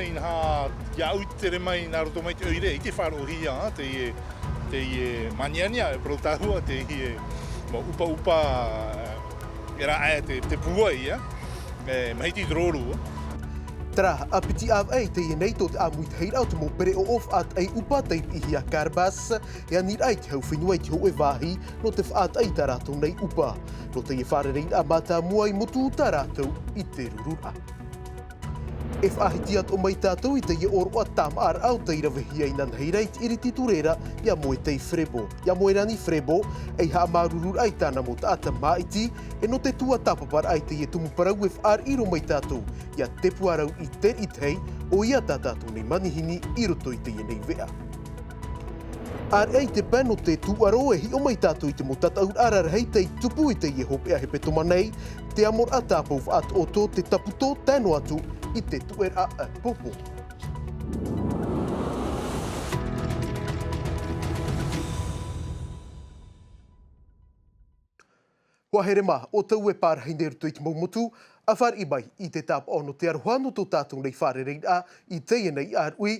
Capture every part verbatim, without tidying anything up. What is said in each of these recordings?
Inaha, ia au i te tere mai nā roto mai te ʻoire, i te faʻaroʻohia, teie, teie māniania, e parau tāhua, teie, mau ʻupaʻupa, e rāʻau te, te pūai, e, mahiti te rōrū. Terā, ʻa piti ʻāvaʻe i teie nei tō te ʻāmuitahiraʻa o te mau pereʻoʻo faʻataʻi ʻupa tei piʻihia Carbas, e aniraʻa i te hau fenua i te hōʻē vāhi, nō te faʻataʻi i tā rātou nei ʻupa. Nō teie fārereiraʻa mātāmua i Motu Uta rātou i te rururaʻa. E faʻahiti atoʻa mai tātou i teie ʻōroʻa tāmāʻaraʻa o tei ravehia inanahi ra i te ʻiriti ture ra, iā Moetai Frebo. Iā Moerani Frebo, ei haʻamāuruururaʻa i tāna mau taʻata māʻiti, e nō te tuatāpaparaʻa i teie tumu parau e faʻariʻi roa mai tātou, iā Tepuarau i te riʻi tahi, ʻoia tā tātou nei manihini i roto i teie nei veʻa. ʻĀreʻa i te pae nō te tūʻaro e hiʻo mai tātou i te mau tataʻuraʻa rarahi tei tupu i teie hopeʻa hepetoma nei, te amoraʻa tāpau faʻatoʻoto, te taputo tae noa atu i te tuʻeraʻa popo. Hoa here mā, ʻoutou e pārahi nei i roto i te mau motu, ʻa fāriʻi mai i te tāpaʻo nō te aroha nō tō tātou nei fārereiraʻa i teie nei ʻāruʻi.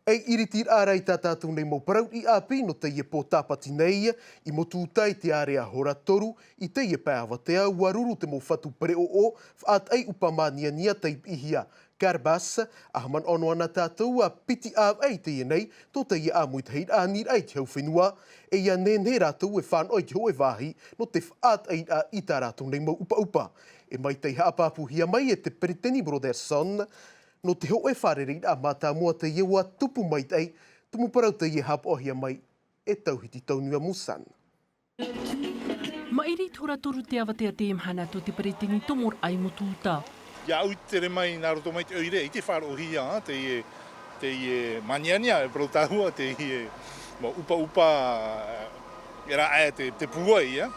Ei ʻiritiraʻa ra i tā tātou nei mau parau riʻi ʻāpī nō teie pō Tāpati nei, i Motu Uta i te ārea hora toru, i teie pae avatea, ʻua ruru te mau fatu pereʻoʻo faʻataʻi ʻupa māniania tei piʻihia Carbas, ʻa haʻamanaʻo noa na tātou ʻa piti ʻāvaʻe i teie nei, tō teie ʻāmuitahiraʻa aniraʻa i te hau fenua, e ʻia nehenehe rātou e fānaʻo i te hōʻē vāhi, nō te faʻataʻiraʻa i tā rātou nei mau ʻupaʻupa. E mai tei haʻapāpūhia mai e te Peretiteni Brotherson, nō te hōʻē fārereiraʻa mātāmua teie ʻua tupu maitaʻi, tumu parau teie e haʻapaʻohia mai e Tauhiti Taunua Musan. Maʻiri i te hora toru te avatea te mahana tō te Peretiteni Tomoraʻa i Motu Uta. Ia au i te tere mai nā roto mai te ʻoire, i te faʻaroʻohia, teie, teie māniania, e parau tāhua, teie, mau ʻupaʻupa, e rāʻau te, te pūai, ia.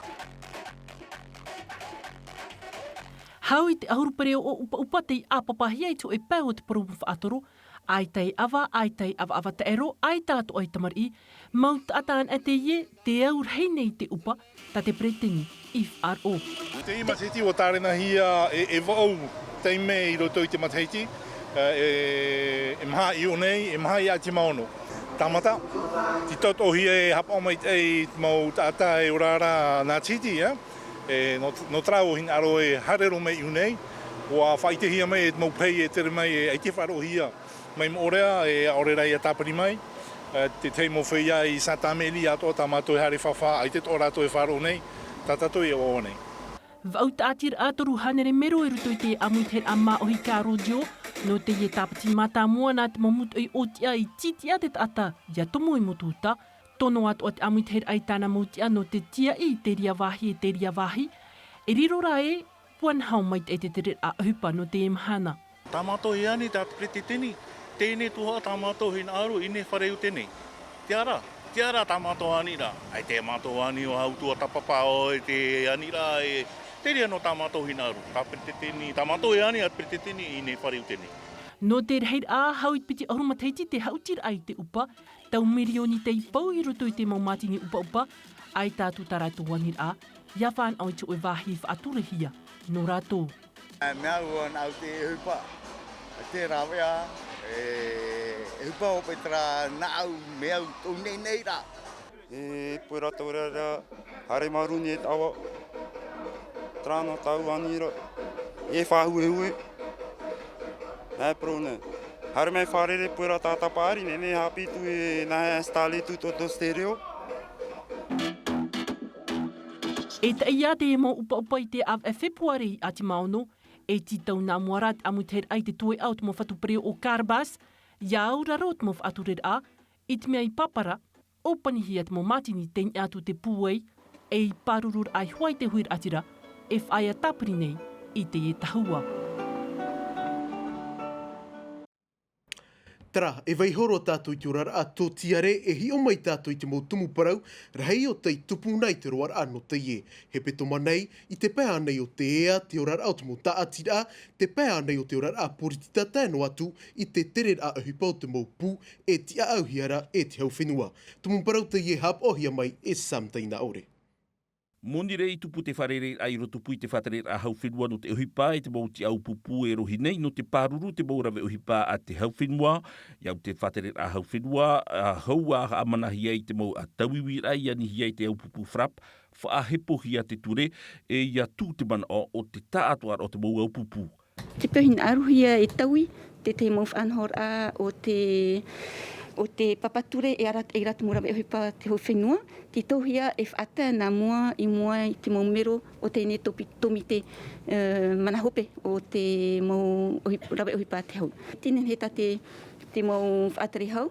Hau i te ʻahuru pereʻoʻo ʻupaʻupa tei ʻāpapahia i te hōʻē pae o te parau faʻatoro, ʻaita e ʻava, ʻaita e ʻavaʻava taʻero, ʻaita atoʻa e tamariʻi, mau taʻata anaʻe teie, te au rahi nei te ʻupa, tā te Peretiteni i faʻaroʻo. Teie matahiti ʻua tārenahia e, e vaʻu taime i roto i te matahiti, e, e, e maha i ʻō nei, e maha i ʻāti maono. Tāmata, tei tautoohia e haʻapaʻo maitaʻi i te mau taʻata e ora ra nā te hiti, e, e, nō, nō terā ʻua hinaʻaro e haere roa mai i ʻō nei, ʻua faʻaʻitehia mai e te mau pehi e tere mai e ʻaita e faʻaroʻohia. Mai Moʻorea, e, ʻaore rā ʻia tāpiri mai, e, te tahi mau feiā i Saint-Amélie atoʻa tā mātou e haere fāfā, ʻaita atoʻa rātou e faʻaroʻo nei, tā tātou e ʻoaʻoa nei. Vaʻu tāʻatiraʻa toru hānere mero i roto i te ʻāmuitahiraʻa māʻohi Car Audio, nō teie Tāpati mātāmua nā te mau mūtoʻi ʻōtiʻa i tītiʻa te taʻata ʻia tomo i Motu Uta, tono atoʻa te ʻāmuitahiraʻa i tāna mau tiʻa nō te tīaʻi i te reira vāhi e te reira vāhi, e riro rā ē, ʻua naho maitaʻi te tereraʻa ʻohipa nō teie mahana. Tā mātou e ani, tā te Peretiteni, teie nei tuhaʻa tā mātou e hinaʻaro i ʻō nei fare ute nei. Tiʻa ra, tiʻa ra tā mātou aniraʻa. ʻAita e mātou ani ʻo hau tuatāpapa ʻoe te aniraʻa e, te reira nō tā mātou e hinaʻaro. Tā Peretiteni, tā mātou e ani, ā te Peretiteni i ʻō nei fare ute nei. Nō te rahiraʻa, hau i te piti ʻahuru matahiti te haʻutiraʻa i te ʻupa, tau mirioni tei pau i roto i te mau mātini ʻupaʻupa, ʻaita atu tā rātou aniraʻa, ʻia fānaʻo i te hōʻē vāhi faʻaturehia nō rātou. E mea au ana au te ʻohipa, te rāveʻa, e, ʻohipa hope terā nā au mea au tō nei nei rā. E, poe rātou rā, rā, haere maru nei e tāua, terā nō tāua aniraʻa, e faʻahuehue, e parau nei. Haere mai fārerei poe rā tā tāpaʻari, nei nei haʻapiʻi atu e nā e installer atu tō, tō stéréo. E taʻi ā te mau ʻupaʻupa i te ʻāvaʻe Fepuare i ʻāti maono, e tītau nā mua rā te ʻāmuitahiraʻa i te tueʻa o te mau fatu pereʻoʻo Carbas, ʻia auraro te mau faʻatureraʻa, i te mea i Papara, ʻōpanihia te mau mātini tei niʻa atu te pūai, e i pāruru rā ai hoʻi te huiraʻatira, e faʻaea tāpiri nei i teie tahua. Terā, e vaiiho roa tātou i te oraraʻa tōtiare, e hiʻo mai tātou i te mau tumu parau rahi o tei tupu na i te roaraʻa nō teie hepetoma nei, i te pae ānei o te ea, te oraraʻa o te mau tāʻatiraʻa, te pae ānei o te oraraʻa poritita tae noa atu i te tereraʻa ʻohipa o te mau pū, e tiʻaʻauhia ra e te hau fenua. Tumu parau teie e haʻapaʻohia mai e Sam Tainaʻore. Moni rā i tupu te fārereiraʻa i roto pū i te faʻatereraʻa hau fenua nō te ʻohipa e te mau tiʻa ʻaupūpū e rohi nei nō te pāruru te mau rave ʻohipa a te hau fenua. I au te faʻatereraʻa hau fenua a hau a haʻamanahia i te mau a tauiuiraʻa i anihia i te ʻaupūpū FRAP, faʻahepohia te ture e ia tū te manaʻo o te taʻatoʻaraʻa o te mau ʻaupūpū. Te peu hinaʻarohia e taui tētahi mau faʻanahoraʻa o te o te papa ture e arataʻi rā te mau rave ʻohipa te hau fenua. Te tauhia e faʻatae nā mua i mua i te mau mero o teie nei tōmite manahope o te mau rave ʻohipa te hau. Tēnei nei tā te mau faʻatere hau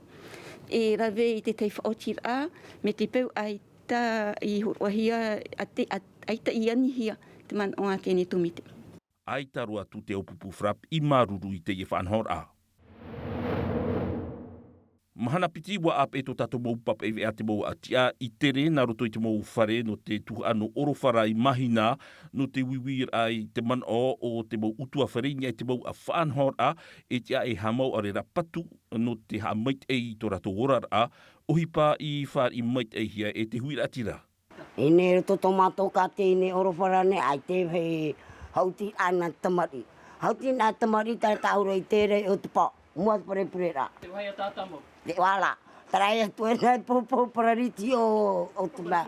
e rave i tētahi faʻaotiraʻa me te peu ʻaita i horoʻahia ʻaita i anihia te manaʻo a teie nei tōmite. ʻAita roa atu te ʻaupūpū FRAP i māuruuru i teie faʻanahoraʻa. Mahana piti ua ʻāpeʻe tō tātou mau papa i veʻa te mau tiʻa i tere nā roto i te mau fare nō te tuhaʻa nō ʻorofara i mahina nō te uiuiraʻa i te manaʻo o te mau ʻutuāfare i niʻa i te mau faʻanahoraʻa e tiʻa e haʻamau ʻaore rā patu nō te haʻamaitaʻi i tō rātou oraraʻa ʻohipa i fāriʻi maitaʻihia e te huiraʻatira. Ine roto tō mātou ka te ine ʻorofara nei ʻaita e hauti ana tamariʻi. Hauti ana tamariʻi tara tāhura i te rei o te pā mua te parepureraʻa. Te vāhi a tātā mau te vāla tarai atu e nā e poupou parariti o o te mea.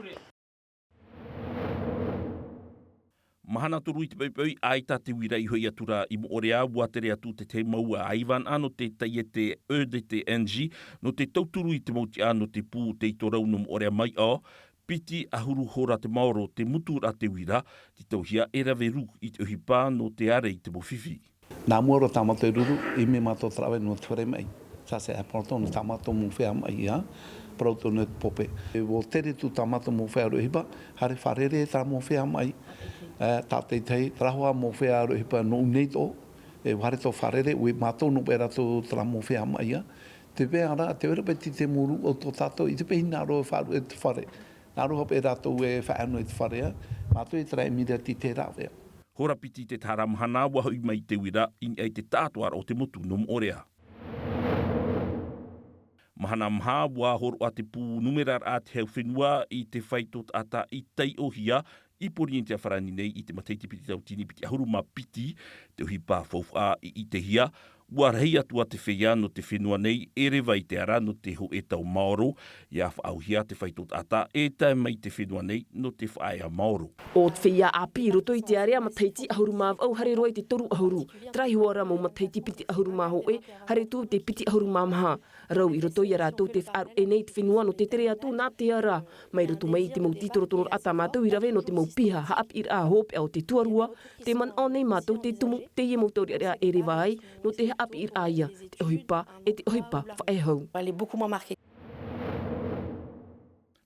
Mahana toru i te poipoi ʻaita te uira i hoʻi atu rā i moʻorea ua tere atu te te mau a ʻaivana nō te taiete e d t n g nō te tauturu i te mau tiʻa nō te pū teitorau nō moʻorea mai ʻo piti ʻahuru hora te maoro te mutu rā te uira te tauhia e rave rū i te ʻohipa nō te ʻare i te mau fifi. Nā mua roa tā mātou e ruru i mea mātou tarave nō te fare mai. Sase e poroto nō tā mātou mau fea mai ia parau tō nō te pope e ua tere tū tā mātou mau fea rohipa hare fārere tā mau fea mai. Tā teitei tarahoa mau fea rohipa nō nei tō e hare tō fārere ui mātou nō pē rātou tā mau fea mai ia. Te pea rā te ora pē ti te muru o tō tātou i te pehina roa e faʻaru e te fare. Nā roha pē rātou e faʻaʻano i te fare a mātou i te raʻi mira ti te rāvea. Hora piti te tahara mahana ua hoʻi mai te uira i niʻa i te taʻatoʻaraʻa o te motu nō moʻorea. Mahana maha ua horoʻa te pū numeraraʻa te hau fenua i te fai tō taʻata i taiʻohia i porinetia farani nei i te matahiti piti tautini piti ʻahuru mā piti. Te ʻohipa faufaʻa i ʻitehia ua rahi atu a te feia nō te fenua nei e reva i te ara nō te hoʻe tau maoro ia faʻaauhia te fai tō taʻata e tae mai te fenua nei nō te faʻaea maoro. O te feia ʻāpī i roto i te area matahiti ʻahuru mā vaʻu hare roa i te toru ʻahuru tarahi hoʻi rā mau matahiti piti ʻahuru mā hoʻe hare tū te piti ʻahuru mā maha. Rau i roto i a rātou te faʻaruʻe nei te fenua nō te tere atu nā te ara mai roto mai i te mau tītorotororaʻa tā mātou i rave nō te mau piha haʻapiʻiraʻa hopeʻa o te tuarua. Te manaʻo nei mātou te tumu teie mau taureʻareʻa e reva ai nō te haʻapiʻiraʻa ia te ʻohipa e te ʻohipa faʻehau.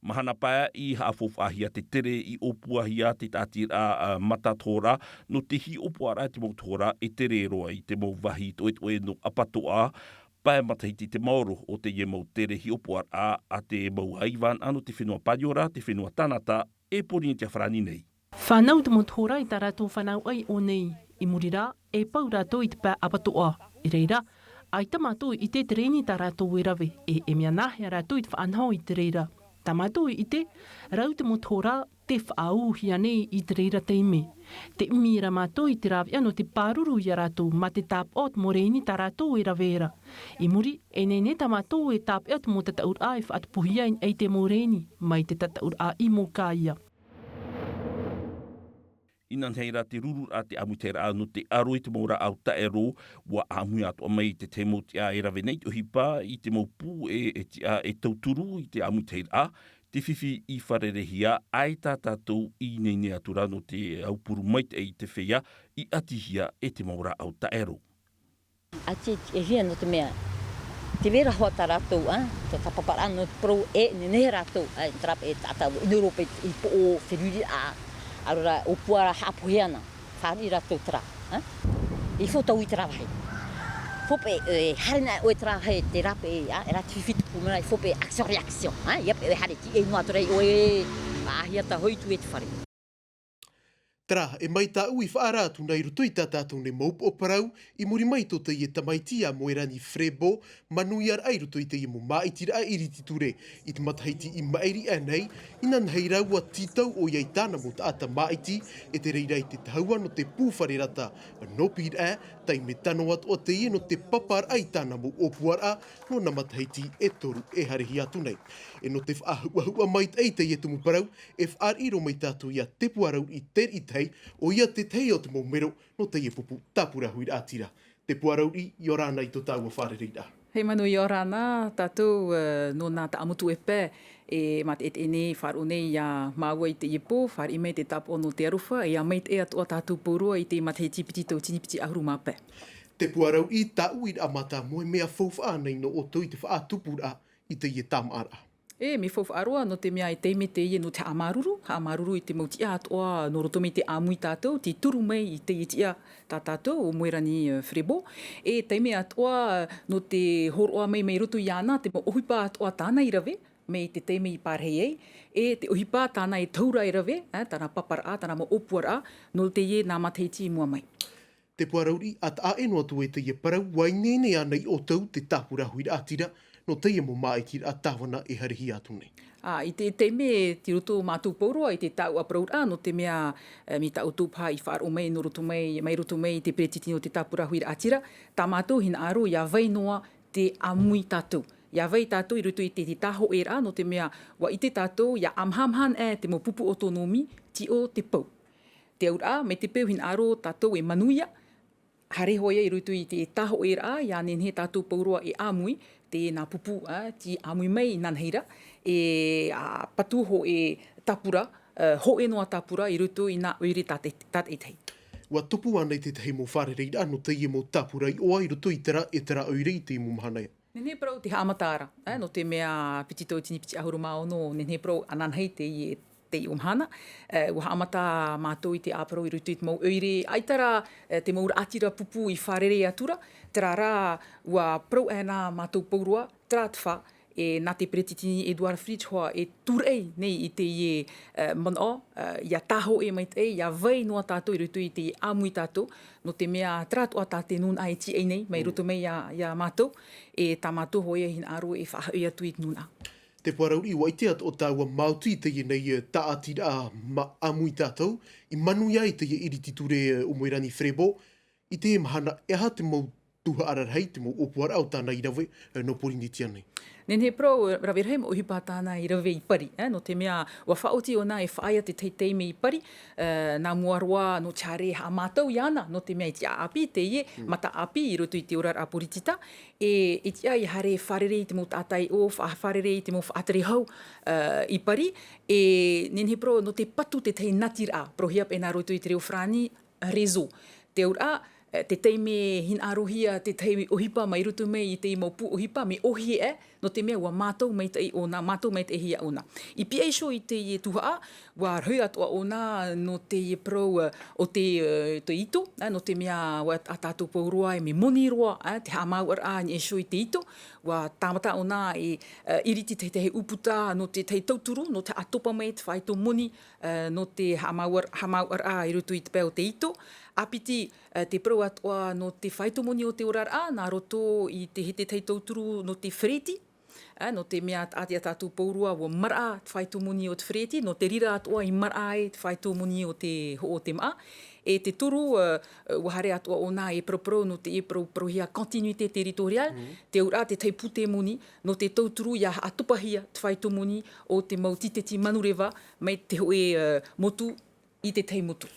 Mahana pae i haʻafaufaʻahia te tere i ʻōpuahia te taʻatiraʻa matatohora nō te hiʻopoʻaraʻa te mau tohora e tere roa i te mau vāhi toʻetoʻe nō ʻapatoʻa. Pae matahiti te maoro o teie mau tere hiʻopoʻaraʻa a te mau ʻaivana nō te fenua paniora te fenua tanata e porinetia farani nei. Fānau te mau tohora i tā rātou fānau ʻai ʻō nei i muri rā e pau rātou i te pae ʻapatoʻa. I reira ʻaita mātou i ʻite te rēni tā rātou e rave e e mea nāhea rātou i te faʻanaho i te reira. Tā mātou i ʻite rau te mau tohora te faʻaūhia nei i te reira taime. Te ʻimi rā mātou i te rāveʻa nō te pāruru i a rātou mā te tāpaʻo o te mau rēni tā rātou e rave ra. I muri e nehenehe tā mātou e tāpeʻa te mau tataʻuraʻa e faʻatupuhia i te mau rēni mai te tataʻuraʻa i mō kā ia. Inanahi rā te rururaʻa te ʻāmuitahiraʻa nō te aro i te mau rāʻau taʻero. Ua ʻāmui atoʻa mai i te tahi mau tiʻa e rave nei te ʻohipa i te mau pū e tiʻa e tauturu i te ʻāmuitahiraʻa te fifi i fārerehia ʻaita tātou i neinei atu rā nō te aupuru maitaʻi i te feia i ʻatihia e te mau rāʻau taʻero. ʻAti e hia nō te mea te vera hoa tā rātou a te tāpaparaʻa nō te parau e nehenehe rātou a te rāpaʻe taʻata ʻino rope i poʻo feruri a arora o puara haʻapohe ana. Fāriʻi rātou te rā i fōtau i te rāvahe. Fōpe e hare nā ʻoe te rāvahe te rāpaʻe a e rā te fifi tupu nō rā i fōpe action reaction a ia pe ʻoe hare ti e noa atu rā i ʻoe. Āhia tā hoʻi tū e te fare. Terā, e mai tāʻu i faʻaara atu nei i roto i tā tātou nei mau upoʻo parau, i muri mai tō teie tamaiti a Moerani Frebo, manuiaraʻa i roto i teie mau māʻitiraʻa iriti ture. I te matahiti i maʻiri aʻe nei, inanahi rā ua tītau ʻoia i tāna mau taʻata māʻiti, e te reira i te tahua nō te pū fare rata nō Pīraʻe, taime tano atoʻa teie nō te paparaʻa i tāna mau ʻōpuaraʻa, nō nā matahiti e toru e haerehia atu nei. E nō te faʻahuʻahuʻa maitaʻi i teie tumu parau, e faʻariʻi roa mai tātou iā Te Puarauri Teriʻitahi, ʻoia te tahi o te mau mero nō teie pupu tāpura huiraʻatira. Te Puarauri, ʻia ora na i tō tāua fārereiraʻa. Hei Manu, ʻia ora na tātou, eh, nō nā Taʻamotu e pae, e mā te, e teie nei faʻaroʻo nei iā māua i teie pō, fāriʻi mai te tāpaʻo nō te aroha, e ʻia maitaʻi atoʻa tātou pauroa i te matahiti piti tauatini piti ʻahuru mā pae. Te Puarauri, tāʻu uiraʻa mātāmua, e mea faufaʻa ānei nō ʻoutou i te faʻatupuraʻa i teie tāmāʻaraʻa? E, mea faufaʻa roa, nō te mea e taime teie nō te haʻamāuruuru, haʻamāuruuru i te mau tiʻa atoʻa nō roto mai te ʻāmui tātou, tei turu mai i teie tiʻa tā tātou, ʻo Moerani, eh, Frebo. E taime atoʻa, nō te hōroʻa mai, mai roto iāna, te mau ʻohipa atoʻa tāna i rave, mai te taime i pārahi ai, e te ʻohipa tāna e taura e rave, eh, tāna paparaʻa, tāna mau ʻōpuaraʻa, nō teie nā matahiti i mua mai. Te Puarauri, ʻa taʻa ʻē noa atu e teie parau, ʻua ineine ānei ʻoutou te tāpura huiraʻatira, nō teie mau māʻitiraʻa tāvana e haerehia atu nei? Ā, i te, i te mea, tei roto mātou pauroa, i te tāuʻa parauraʻa, nō te mea, eh, mai tā ʻoutou paha i faʻaroʻo mai, nō roto mai, mai roto mai i te peretiteni o te tāpura huiraʻatira, tā mātou hinaʻaro, ʻia vai noa te ʻāmui tātou. ʻIa vai tātou i roto i te, te tāhoʻēraʻa, nō te mea, ʻua ʻite tātou, ʻia ʻamahamaha anaʻe te mau pupu ʻōtōnōmī, tei ʻō te pou. Te auraʻa, mai te peu hinaʻaro tātou e manuia, haere hoʻi i roto i te tāhoʻēraʻa, ʻia nehenehe tātou pauroa e ʻāmui, tē nā pupu, ā, tei ʻāmui mai inanahi ra, e, ā, patu hōʻē tāpura, ā, hōʻē noa tāpura i roto i nā ʻoire tātaʻi, tātaʻitahi. ʻUa tupu ānei te tahi mau fārereiraʻa nō teie mau tāpura iʻoa i roto i terā, e terā ʻoire i te mau mahana ē? Nehenehe parau te haʻamataraʻa, ā, nō te mea piti tauatini piti ʻahuru mā ono, nehenehe parau ananahi teie, teie mahana. Ā, ʻua haʻamata mātou i te ʻāparau i roto i te mau ʻoire, ʻaita rā, ā, te mau raʻatira pupu i fārerei atu ra, terā rā, ʻua parau anaʻe mātou pauroa, terā te fā, e nā te peretiteni Edouard Fritch hoʻi e tūraʻi nei i teie, ā, manaʻo, ā, ʻia tāhoʻē maitaʻi, ʻia vai noa tātou i roto i te ʻāmui tātou, nō te mea terā atoʻa tā te nūnaʻa e tīaʻi nei, mai roto mai iā, iā mātou, e tā mātou hōʻē hinaʻaro e faʻahoʻi atu i te nūnaʻa. Te Puarauri, ʻua ʻite atoʻa tāua māuti i teie nei, ā, tāʻatiraʻa mā ʻāmui tātou, i manuia ai teie iriti ture, ā, ʻo Moerani Frebo, i teie mahana, e aha te mau tuhaʻa rarahi, te mau ʻōpuaraʻa o tāna i rave, ā, nō Pōrīnetia nei? Nehenehe parau, rave rahi mau ʻohipa tāna i rave i Pari, ā, nō te mea, ʻua faʻaoti ʻōna e faʻaea te tahi taime i Pari, ā, nā mua roa nō te haere haʻamātau iāna, nō te mea e tiʻaʻāpī teie, mataʻāpī i roto i te oraraʻa poritita, e, e tiʻa ʻia haere fārerei i te mau taʻata i ʻō, fa-, fārerei i te mau faʻatere hau, ā, i Pari, e nehenehe parau nō te patu te tahi natiraʻa, parauhia paʻi nā roto i te reo farāni, réseau. Te auraʻa, e, te taime hinaʻarohia te tahi ʻohipa mai roto mai i te mau pū ʻohipa, mea ʻōhie aʻe, nō te mea ʻua mātau maitaʻi ʻōna, mātau maitaʻihia ʻōna. I pihaʻi iho i teie tuhaʻa, ʻua rohi atoʻa ʻōna nō teie parau, e, o te, e, te ito, e, nō te mea ʻua, ā tātou pauroa e mea moni roa, e, te haʻamāuʻaraʻa i niʻa iho i te ito, ʻua tāmata ʻōna e, e, iriti te, te ʻūputa nō te tahi tauturu, nō te haʻatopa mai te faito moni, e, nō te haʻamāuʻa-, haʻamāuʻaraʻa i roto i te pae o te ito, ʻāpiti, e, te parau atoʻa nō te faito moni o te oraraʻa, nā roto i te, te tahi tauturu nō te fereti, e, nō te mea ʻaita tātou pauroa ʻua maraʻa te faito moni o te fereti, nō te reira atoʻa i maraʻa ai te faito moni o te hoʻo o te māʻa. E te toru, e, e, ʻua haere atoʻa ʻōna e paraparau nō te, e parau, parauhia continuité territoriale, te auraʻa te tahi pūtē moni, nō te tauturu ʻia haʻatopahia te faito moni o te mau tīteti manureva mai te hōʻē, e, motu i te tahi motu.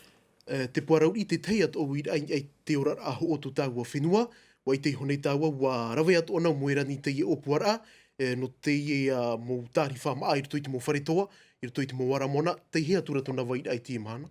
E, Te Puarauri, te tahi atoʻa uiraʻa i te oraraʻa hoʻo o tō tāua fenua, ʻua ʻite iho nei tāua, ʻua rave atoʻa na ʻo Moerani i teie ʻōpuaraʻa, e, nō teie, ā, mau tārifa māʻa i roto i te mau fare toa, i roto i te mau ara mona, tei hea atu ra tōna vairaʻa i teie mahana?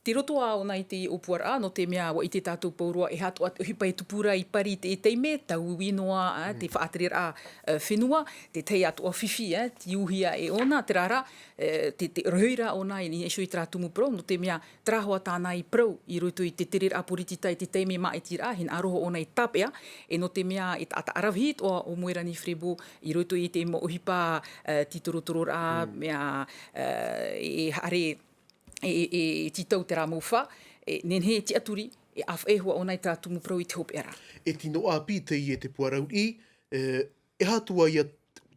Tei roto ā ʻōna i teie ʻōpuaraʻa, nō te mea ʻua ʻite tātou pauroa e aha atoʻa te ʻohipa e tupu ra i Pari i teie taime, tauiui noa, ā, te faʻatereraʻa, e, fenua, te tahi atoʻa fifi, ā, tei ʻūhia e ʻōna, terā rā, e, te, te rohi ra ʻōna i niʻa iho i terā tumu parau, nō te mea terā hoʻi tāna i parau i roto i te tereraʻa poritita i te taime māʻitiraʻa, hinaʻaro ʻōna e tāpeʻa, e nō te mea e taʻata ʻaravihi atoʻa ʻo Moerani Frebo i roto i te mau ʻohipa, e, tītorotororaʻa, mea, e, e haere, e, e, e tītau te rā mau fā, e, nehenehe e tiʻaturi, e ʻāfaʻi hoʻi ʻōna i te tumu parau i te hopeʻa ra. E tino ʻāpī teie, te puarauri, e, e aha atu ā ia,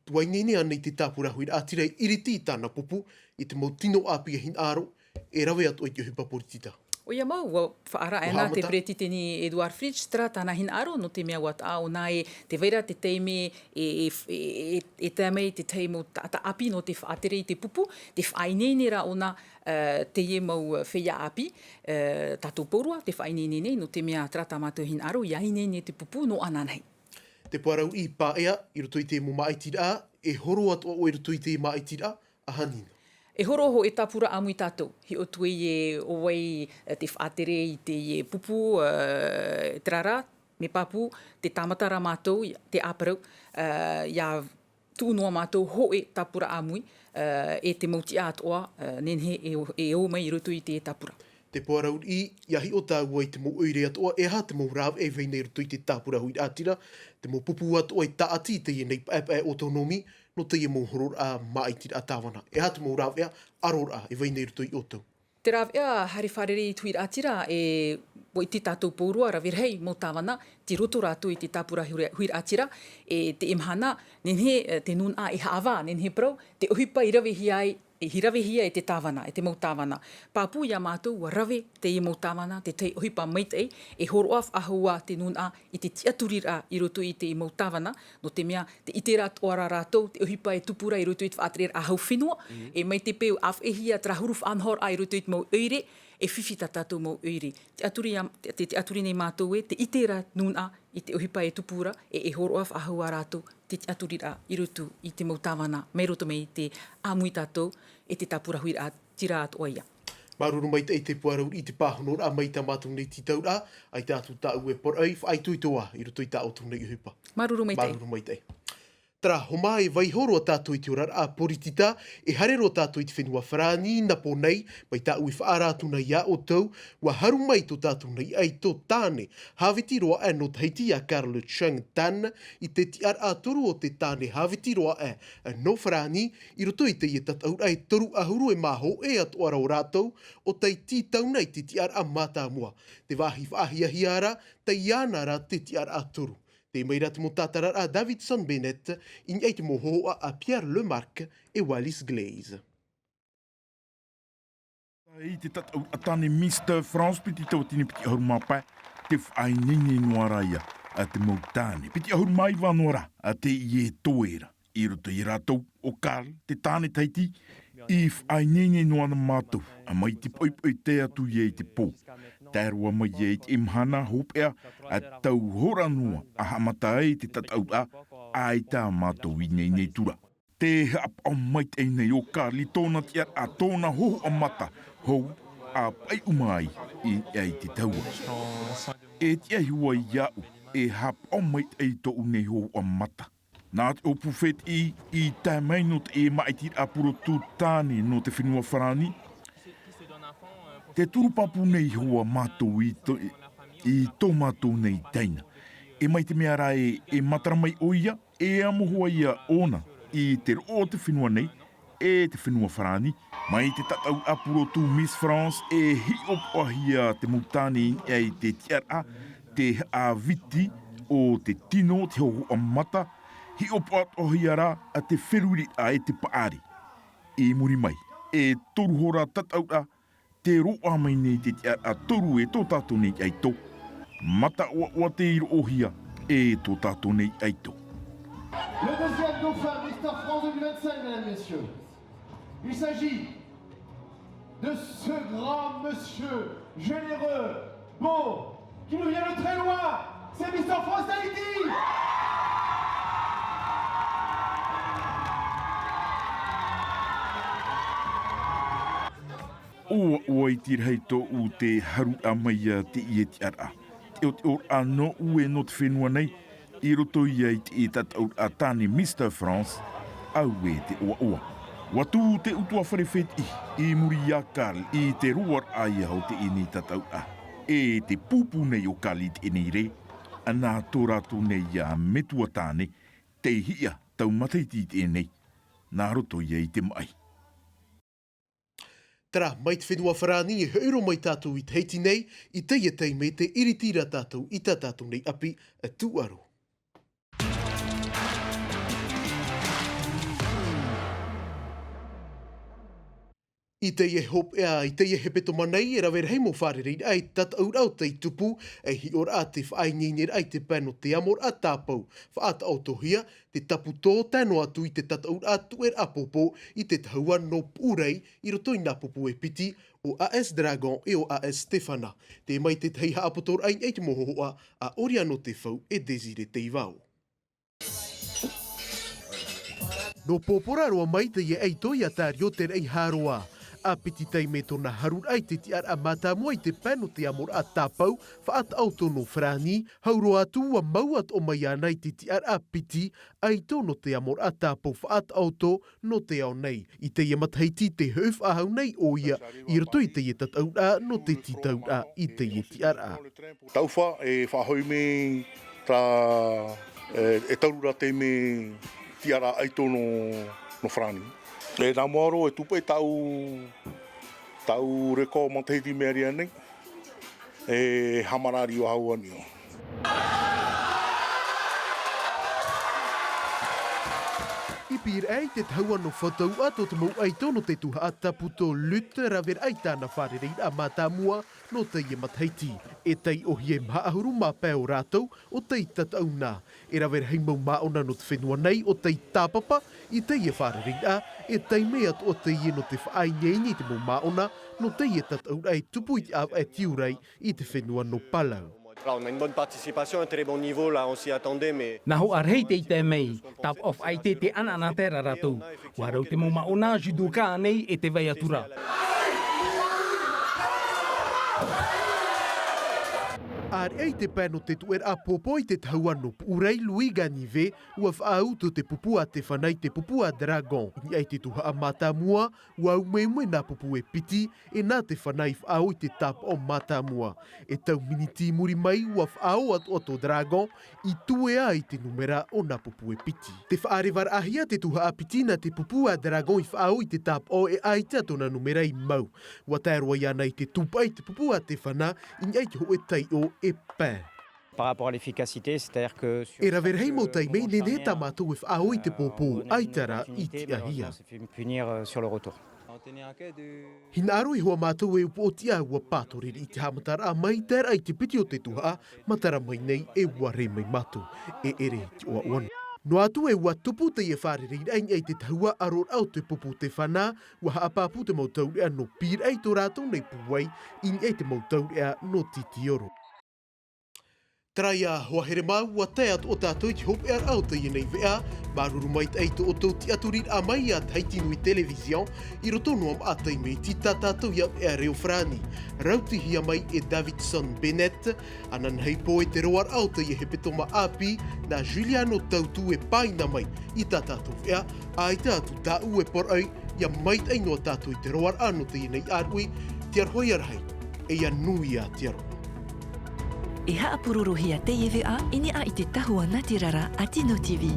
ʻua ineine ānei te tāpura huiraʻatira e ʻiriti i tāna pupu i te mau tino ʻāpī e hinaʻaro, e rave atoʻa i te ʻohipa poritita? ʻOia mau, ʻua faʻaara ʻua ʻana te haʻamata peretiteni Édouard Fritch, terā tāna hinaʻaro, nō te mea ʻua taʻa ʻōna e, tē vai ra te taime e, e, e, e, e tae mai te tahi mau taʻata ʻāpī nō te faʻatere i te pupu, tē faʻaineine ra ʻōna, e, teie mau feiā ʻāpī, e, tātou pauroa, tē faʻaineine nei, nō te mea terā tā mātou hinaʻaro, ʻia ineine te pupu, nō ananahi. Te puarauri paʻea, i roto i te mau māʻitiraʻa, e horo atoʻa ʻoe i roto i te māʻitiraʻa, ʻaha Nina? E horo hōʻē tāpura ʻāmui tātou. Hiʻo atu ē ʻo vai, e, te faʻatere i teie pupu, e, terā rā, mea pāpū, tē tāmata ra mātou, te ʻāparau, e, ʻia tuʻu noa mātou hōʻē tāpura ʻāmui, e, e te mau tiʻa atoʻa, e, nehenehe e, e ō mai i roto i te tāpura. Te puarauri, ʻia hiʻo tāua i te mau ʻoire atoʻa, e aha te mau rāveʻa e vai nei i roto i te tāpura huiraʻatira, te mau pupu atoʻa e tāʻati i teie nei paʻepaʻe autonomie, nō teie mau hororaʻa māʻitiraʻa tāvana. E aha te mau rāveʻa, aroraʻa, e vai nei i roto ia ʻoutou? Te rāveʻa haere fārerei i te huiraʻatira, e, ʻua ʻite tātou pauroa, rave rahi mau tāvana, tei roto rātou i te tāpura huira-, huiraʻatira, e, teie mahana, nehenehe, e, te nūnaʻa e haʻavā, nehenehe parau, te ʻohipa i ravehia ai, e, i ravehia e te tāvana, e te mau tāvana. Pāpū ia mātou, ʻua rave teie mau tāvana, te tahi ʻohipa maitaʻi, e hōroʻa faʻahou ā te nūnaʻa i te tiʻaturiraʻa i roto i te mau tāvana, nō te mea, tē ʻite ra atoʻa ra rātou, te ʻohipa e tupu ra i roto i te faʻatereraʻa hau fenua, e mai te peu ʻāfaʻihia terā huru faʻanahoraʻa i roto i te mau ʻoire, e fifi tā tātou mau ʻoire. Tiʻaturi ia, te, te tiʻaturi nei mātou ē, tē ʻite ra nūnaʻa i te ʻohipa e tupu ra, e, e hōroʻa faʻahou ā rātou te tiʻaturiraʻa i roto i te mau tāvana, mai roto mai i te ʻāmui tātou, e te tāpura huiraʻatira atoʻa ia. Māuruuru maitaʻi te puarauri i te pāhonoraʻa mai tā mātou nei tītauraʻa, ʻaita atu tāʻu e poroʻi, faʻaitoito ā i roto i tā ʻoutou nei ʻohipa. Māuruuru maitaʻi. Māuruuru maitaʻi. Terā, hōmai e vaiiho roa tātou i te oraraʻa poritita, e haere roa tātou i te fenua Farāni, nā Pōnai, mai tāʻu e faʻaara atu nei ia ʻoutou, ʻua haru mai tō tātou nei ʻaito tāne, hāviti roa aʻe nō Tahiti, a Carl Chang Tan, i te tiʻaraʻa toru o te tāne hāviti roa aʻe nō Farāni, i roto i teie tataʻuraʻa e toru ʻahuru e mā hōʻē atoʻa ra o rātou, ʻo tei tītau nei te tiʻaraʻa mātāmua. Te vāhi faʻahiahia ra, tei iāna ra te tiʻaraʻa toru. Tei mai ra te mau tātararaʻa a Davidson Bennett, i niʻa i te mau hōhoʻa a Pierre Lemarque e Wallis Glaise. I te tataʻuraʻa tāne Mister France, piti tauatini piti ʻahuru mā pae, tē faʻaineine noa ra ia, a te mau tāne. Piti ʻahuru mā iva noa ra, a teie e toe ra. I roto ia rātou, ʻo Carl, te tāne Tahiti, i faʻaineine noa na mātou, a mai te poʻipoʻi tae atu ia i te pō. Tae roa mai ia i te mahana hopeʻa, a tau hora noa, a haʻamata ai te tataʻuraʻa, ʻaita mātou i ineine atu ra. Tē haʻapaʻo maitaʻi nei ʻo Carl i tōna tiʻaraʻa, tōna hōhoʻa mata, hou, a paʻiʻuma ai, i, i te tahua. E tiʻa iho ai iāʻu, e haʻapaʻo maitaʻi tōʻu nei hōhoʻa mata. Nā te ʻōpū fētiʻi i tae mai nō te māʻitiraʻa purotu tāne nō te fenua Farāni, tē turu pāpū nei iho ā mātou i tō, i tō mātou nei taina. E mai te mea rā ē, e matara mai ʻoia, e amo hoʻi ia ʻōna i te roʻo o te fenua nei, e te fenua Farāni. Mai te tataʻuraʻa purotu Miss France, e hiʻopoʻahia te mau tāne i niʻa i te tiʻaraʻa, te haʻaviti o te tino, te hōhoʻa mata, hiʻopoʻa atoʻahia rā a te feruriraʻa e te paʻari. I muri mai, e toru hora tataʻuraʻa, tē roaʻa mai nei te tiʻaraʻa toru e tō tātou nei ʻaito. Mata ʻoaʻoa tei roʻohia e tō tātou nei ʻaito. Le deuxième dauphin Mister France deux mille vingt-cinq, mesdames, messieurs. Il s'agit de ce grand monsieur généreux, beau, qui nous vient de très loin. C'est Mister France Tahiti. ʻOaʻoa i te rahi tōʻu te haruraʻa mai ia teie tiʻaraʻa. Te ʻoteʻoraʻa nōʻu e nō te fenua nei, i roto ia i te tataʻuraʻa tāne Mister France, auē te ʻoaʻoa. ʻUa tū te ʻutuāfare fētiʻi, i muri iā Carl i te roaraʻa ia o teie nei tataʻuraʻa. E tē pūpū nei ʻo Carl i teie nei rē, ʻana tō rātou nei ia metua tāne, tei hiʻa tau matahiti i teie nei, nā roto ia i te maʻi. Terā, mai te fenua Farāni e hoʻi roa mai tātou i Tahiti nei, i teie taime te iritira tātou i tā tātou nei ʻapi, tūʻaro. I teie hopeʻa, i teie hepetoma nei, e rave rahi mau fārereiraʻa i te tataʻuraʻa o tei tupu, ei hiʻoraʻa te faʻaineineraʻa i te pae nō te amoraʻa tāpau, faʻataʻotohia, te tapu tō tae noa atu i te tataʻuraʻa tuʻeraʻa pōpō i te tahua nō Puʻurai i roto i nā pupu e piti, ʻo A S Dragon e ʻo A S Tefana. Tē mai te tahi haʻapotoraʻa i niʻa i te mau hōhoʻa a Oriano Tefau e Désiré Teivao. Nō Pōpō ra roa mai teie ʻaito ia tārio te raʻi hāroa. ʻA piti taime tōna haruraʻa i te tiʻaraʻa mātāmua i te pae nō te amoraʻa tāpau, faʻataʻoto nō Farāni, hau roa atu ʻua mau atoʻa mai iāna i te tiʻaraʻa piti, ʻaito nō te amoraʻa tāpau faʻataʻoto nō te ao nei. I teie matahiti tē hoʻi faʻahou nei ʻoia i roto i teie tataʻuraʻa nō te tītauraʻa i teie tiʻaraʻa. Taufa e faʻahoʻi mai tā, e, e taurura te mea tiʻaraʻa ʻaito nō, nō Farāni. E nā mua roa e tupu ai tāʻu, tāʻu record matahiti mea rā nei, e haʻamārari ʻo hau aniʻo. I pīraʻi te tahua nō Fotouʻa tō te mau ʻaito nō te tuhaʻa Taputo Lutte, rave rahi tāna fārereiraʻa mātāmua nō teie matahiti. E taiʻohia e maha ʻahuru mā pae o rātou o tei tataʻu na. E rave rahi mau māʻona nō te fenua nei o tei tāpapa i teie fārereiraʻa, e taime atoʻa teie nō te faʻaineine i te mau māʻona nō teie tataʻuraʻa e tupu i te ʻāvaʻe Tiurai i te fenua nō Palau. Alors, on a une bonne participation, un très bon niveau, là, on s'y attendait, mais Nā hoʻi rahi tei tae mai, tāpaʻo faʻaʻite te ʻanaʻanatae ra rātou. ʻUa rau te mau māʻona, judoka ānei e te vai atu ra. ʻĀreʻa i te pae nō te tuʻeraʻa pōpō i te tahua nō Puʻurai, Louis Ganivet, ʻua faʻaau tō te pupu a Tefana i te pupu a Dragon. I niʻa i te tuhaʻa mātāmua, ʻua umeume nā pupu e piti, e nā Tefana i faʻaau i te tāpaʻo mātāmua. E tau miniti i muri mai, ʻua faʻaau atoʻa tō Dragon, i tuea i te numera o nā pupu e piti. Tē faʻarevaraʻahia te tuhaʻa piti nā te pupu a Dragon i faʻaau i te tāpaʻo e ʻaita tōna numera i mau. ʻUa tae roa iāna i te tūpaʻi te pupu a Tefana, i niʻa i te hōʻē taiʻo e pae. Par rapport à l'efficacité, c'est-à-dire que sur E rave rahi mau taime, nehenehe tā mātou e faʻaau i te pōpō, ʻaita rā i tiʻahia. Hinaʻaro e hoa mātou e upoʻotiʻa ʻua pātorori i te haʻamataraʻa mai, taeraʻa i te piti o te tuhaʻa, matara mai nei e ʻua rē mai mātou, e ʻere i te ʻoaʻoa nei. Noa atu e ʻua tupu teie fārereiraʻa i niʻa i te tahua ʻaroraʻa o te pupu Tefana, ʻua haʻapāpū te mau taureʻa nō pīraʻi i tō rātou nei pūai, i niʻa i te mau taureʻa nō titioro. Terā ia, hoa here mau, ʻua tae atoʻa tātou i te hopeʻaraʻa o teie nei veʻa. Māuruuru maitaʻi i tō ʻoutou tiʻaturiraʻa mai iā Tahiti Nui Television, i roto noa maʻa taime i tā tātou ia veʻa reo farāni. Rautihia mai e Davidson Bennett, ananahi pō e te roaraʻa o teie hepetoma ʻāpī, nā Juliano Tautu e pāina mai i tā tātou veʻa, ʻaita atu tāʻu e poroʻi, ʻia maitaʻi noa tātou i te roaraʻa nō teie nei ʻāruʻi, te aroha ia rahi, e ia nui ā te aroha. E haʻapurorohia teie veʻa i niʻa i te tahua natirara a Tino TV.